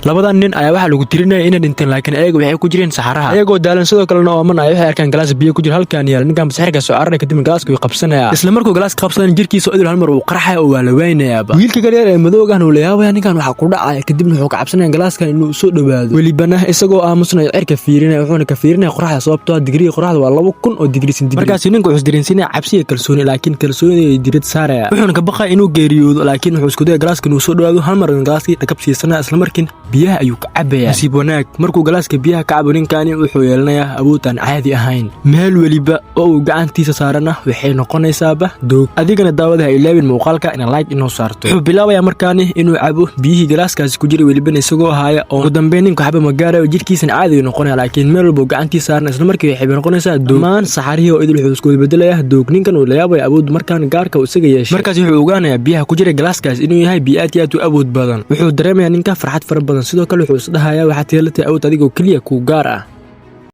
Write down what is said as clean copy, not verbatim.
Labadan nin ayaa waxaa lagu tirinaya inay dhinteen, laakiin ayaga waxay ku jireen saxaraha ayagoo daalan, sidoo kalena ooman ay. Waxay arkaan galaas biyo ku jira halkan yaala. Ninkan sixirka soo cararaya, kadibna galaaska wuu qabsanaya. Isla markuu galaaska qabsadan, jirkiisa idil hal mar uu qarxaya oo waa la waynayaaba. Wiilka garyar ee madowgan uu la yaabaya ninkan waxaa ku dhacaya, kadibna wuxuu ka cabsanaya galaaskan inuu soo dhowaado. Welibana isagoo aamusnayo cirka fiirinaya, wuxuuna ka fiirinaya qoraxda, sababtoo ah digriga qoraxda waa 2000 oo digri centigrade. Markaasi ninka wuxuu isdareensiinaya cabsi iyo kalsooni, laakiin kalsoonida ay dirad saaraya. Wuxuuna ka baqaya inuu geeriyoodo, laakiin wuxuu isku daya galaaska inuu soo dhowaado. Hal mar galaaskii dhakab siisanaya, isla markiin biyaha ayuu ka cabaya. Nasiib wanaag, markuu galaaska biyaha ka cabo, ninkani wuxuu yeelanayaa awood aan caadi ahayn. Meel weliba oo uu gacantiisa saarana waxay noqonaysaaba doog. Adigana daawada, ha ilaawin muuqaalka ina like inoo saarto. Wuxuu bilaabayaa markaani inuu cabo biyihii galaaskaasi ku jiray, welibana isagoo haya oo ugu dambeyn ninku xaba ma gaarayo, jirkiisana caadi ayuu noqonaya. Laakiin meel walba gacantiisa saarana, isla markii waxay noqonaysaa doog. Dhammaan saxarihii oo idil wuxuu isku bedelayaa doog. Ninkan uu la yaabaya awood markaan gaarka uu isaga yeeshay. Markaas wuxuu ogaanayaa biyaha ku jira galaaskaas inuu yahay biyo aad iyo aad u awood badan. Wuxuu dareemayaa ninka farxad fara badan. Sidoo kale wuxuu isdhahayaa, waxaad yeelatay awood adigoo keliya kuu gaar ah.